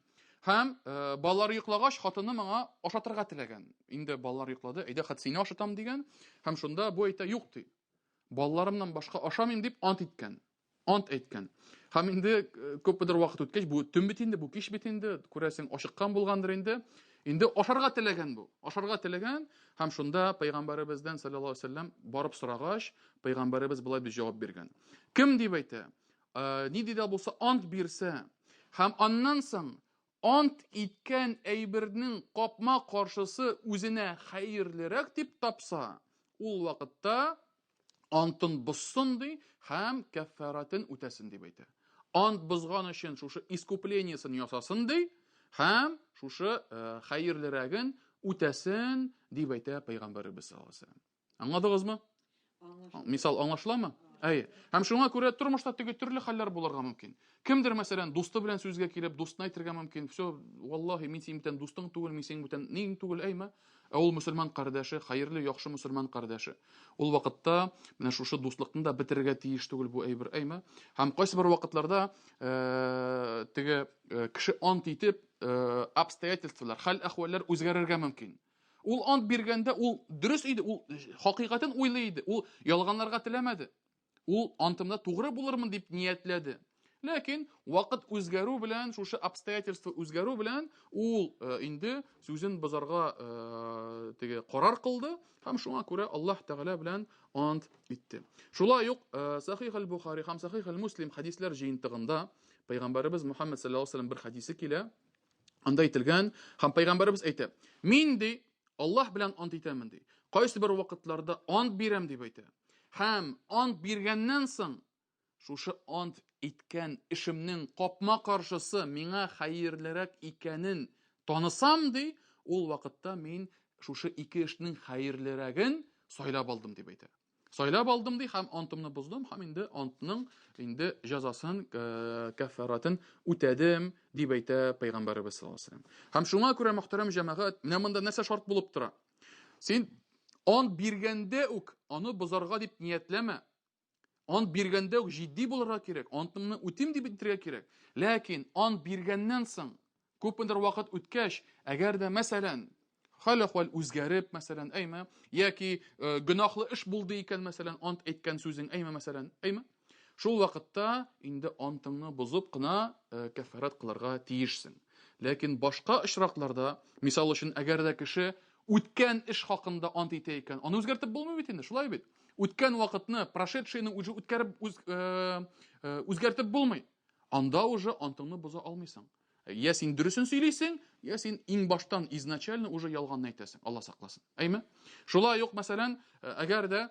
Һәм э, балалары йоклагач, хатыны моңа ашатырга теләгән. Инде балалар йоклады, әйдә хәт сине ашатам дигән. Һәм шунда бу әйтә, юк ди. Балаларымнан башка ашамыйм дип ант иткән. Ант әйткән. Һәм инде э, күпмедер вакыт үткәч, бу төн бит инде, бу кич бит инде, күрәсең, ашыккан булгандыр инде. Инде ашарга теләгән бу. Ашарга теләгән һәм шунда пәйгамбәребездән саллаллаһу алейһи вәсәлләм барып сорагач, пәйгамбәребез болай дип җавап биргән. Кем дип әйтә? Э, нинди дә булса ант бирсә һәм аннан соң ант иткән әйбернең капма-каршысы үзенә хәерлерәк дип тапса, ул вакытта антын бозсын ди һәм кәффарәтен үтәсен дип әйтә. Ант бозган өчен шушы искуплениесен ясасын ди һәм шушы э, хәерлерәген үтәсен, дип әйтә Пәйгамбәребез саллаллаһу алейһи ва сәлләм. Аңладыгызмы? Мисал аңлашыламы? Әйе. Һәм шуңа күрә тормышта теге төрле хәлләр булырга мөмкин. Кемдер, мәсәлән, дусты белән сүзгә килеп, дустына әйтергә мөмкин, все, валлаһи, мин синең бүтән дустың түгел, мин синең бүтән ниң түгел, әйме? Ә ул мөселман кардәше, хәерле, яхшы мөселман кардәше. Ул вакытта менә шушы дуслыкны да бетерергә тиеш түгел бу әйбер, әйме? Һәм кайсы бер вакытларда э, теге э, кеше ант итеп, э, обстоятельстволар, хәл-әхвәлләр үзгәрергә мөмкин. Ул ант биргәндә ул дөрес иде, ул хакыйкатен уйлый иде, ул ялганларга теләмәде. Ул антымда тугры булырмын дип ниятләде. Ләкин вакыт үзгәрү белән, шушы обстоятельства үзгәрү белән ул э, инде сүзен бозарга э, теге карар кылды һәм шуңа күрә Аллаһ Тәгалә белән ант итте. Шулай ук э, Сахих аль-Бухари һәм Сахих аль-Муслим хәдисләр җыентыгында Пәйгамбәребез Мухаммад саллаллаһу алейһи ва сәлләм бер хәдисе килә. Анда әйтелгән, һәм пәйгамбәребез әйтә, мин ди, Аллаһ белән ант итәмен ди. Кайсы бер вакытларда ант бирәм дип әйтә. Һәм ант биргәннән соң шушы ант иткән эшемнең капма-каршысы миңа хәерлерәк икәнен танысам ди, ул вакытта мин шушы ике эшнең хәерлерәген сайлап алдым дип әйтә. Сайлап алдым ди һәм антымны боздым һәм инде антның инде җәзасын, э, кәффаратын үтәдем дип әйтә пәйгамбәребез саллаллаһу алейһи вәсәлләм. Һәм шуңа күрә мөхтәрәм җәмәгать, менә монда нәрсә шарт булып тора? Син ант биргәндә үк аны бозарга дип ниятләмә. Ант биргәндә үк җитди булырга кирәк, антыңны үтим дип әйтергә кирәк. Ләкин ант биргәннән соң Күпмедер вакыт үткәч, әгәр дә, мәсәлән, хәл-әхвәл үзгәреп, мәсәлән, әйме, яки э, гөнаһлы эш булды икән, мәсәлән, ант әйткән сүзең, әйме, мәсәлән, әйме, шул вакытта инде антыңны бозып кына э, кәффарәт кылырга тиешсең. Ләкин башка очракларда, мисал өчен, әгәр дә кеше үткән эш хакында ант итә икән, аны үзгәртеп булмый бит инде, шулай бит? Үткән вакытны, прошедшийны уже үткәреп, үз, э, э, үзгәртеп булмый. Анда уже антыңны боза алмыйсың. Я син дөресен сөйлисең, я син иң баштан изначально уже ялганны әйтәсең. Алла сакласын. Әйме? Шулай ук, мәсәлән, э, әгәр дә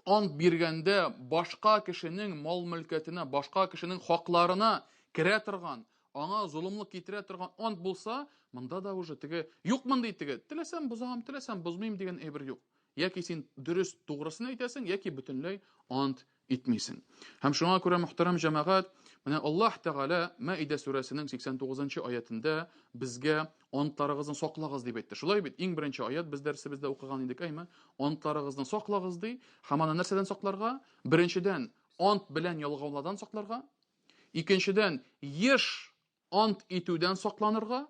ант биргәндә башка кешенең мал-мөлкәтенә, башка кешенең хакларына керә торган, аңа золымлык китерә торган ант булса, монда да уже теге юк мондый теге, теләсәм бозам, теләсәм бозмыйм дигән әйбер юк. Яки син дөрес тугрысын әйтәсең, яки бөтенләй ант итмисең. Һәм шуңа күрә, мөхтәрәм җәмәгать, менә Аллаһ Тәгалә Мәидә сүрәсенең 89 аятендә безгә антларыгызны саклагыз дип әйтте. Шулай бит, иң беренче аят без дәресебездә укыган идек, әйме? Антларыгызны саклагыз ди. Һәм аны нәрсәдән сакларга? Беренчедән, ант белән ялгауладан сакларга. Икенчедән, еш ант итүдән сакланырга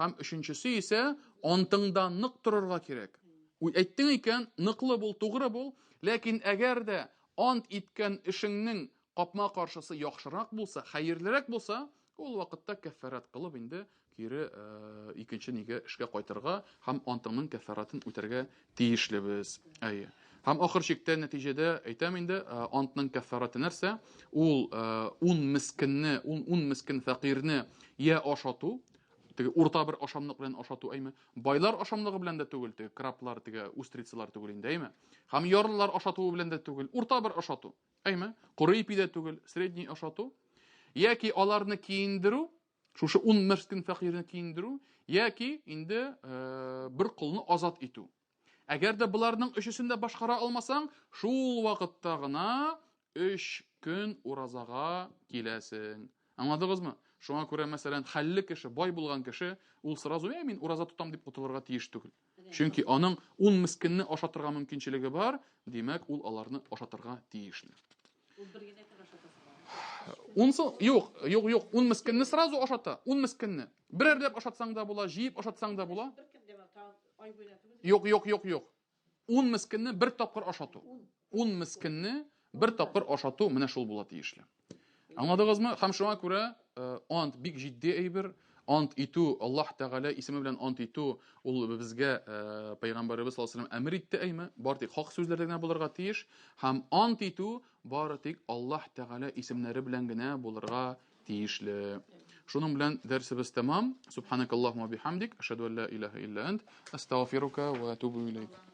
һәм өченчесе исә антыңда нык торырга кирәк. Әйттең икән, ныклы бул, тугры бул, ләкин әгәр дә ант иткән эшеңнең капма-каршысы яхшырак булса, хәерлерәк булса, ул вакытта кәффарәт кылып инде кире э, икенче нигә эшкә кайтырга һәм антыңның кәффарәтен үтәргә тиешлебез. Әйе. Һәм ахыр чиктә нәтиҗәдә әйтәм инде, э, антның кәффараты нәрсә? Ул э, ун мескенне, ун, ун мескен фәкыйрьне я ашату, теге урта бер ашамлык белән ашату, әйме? Байлар ашамлыгы белән дә түгел, теге краблар, теге устрицалар түгел инде, әйме? Һәм ярлылар ашатуы белән дә түгел, урта бер ашату, әйме? Коры ипи дә түгел, средний ашату. Яки аларны киендерү, шушы ун мескен фәкыйрьне киендерү, яки инде э, бер колны азат итү. Әгәр дә боларның өчесен дә башкара алмасаң, шул вакытта гына өч көн уразага киләсең. Аңладыгызмы? Шуңа күрә, мәсәлән, хәлле кеше, бай булган кеше, ул сразу, ә мин ураза тотам дип котылырга тиеш түгел. Чөнки аның ун мескенне ашатырга мөмкинчелеге бар, димәк, ул аларны ашатырга тиешле. Ул бер генә көн ашатасы бар. Унсы, юк, юк, юк, ун мескенне сразу ашата, ун мескенне. Берәрләп ашатсаң да була, җыеп ашатсаң да була. Бер көн дә тагын Ай буена түгел. Юк, юк, юк, юк. Ун мескенне бер тапкыр ашату. Ун мескенне бер тапкыр ашату менә шул була тиешле. Аңладыгызмы? Һәм шуңа күрә э, ант бик җитди әйбер. Ант итү, Аллаһ Тәгалә исеме белән ант итү, ул безгә э, Пәйгамбәребез саллаллаһу алейһи ва сәлләм әмер итте, әйме? Бар тик хак сүзләрдә генә булырга тиеш. Һәм ант итү бары тик Аллаһ Тәгалә исемнәре белән генә булырга тиешле. Шуның белән дәресебез тәмам. Субханакаллаһумма бихамдик, ашһаду ан ла илаһа илля ант, астагфирука ва атубу илейк.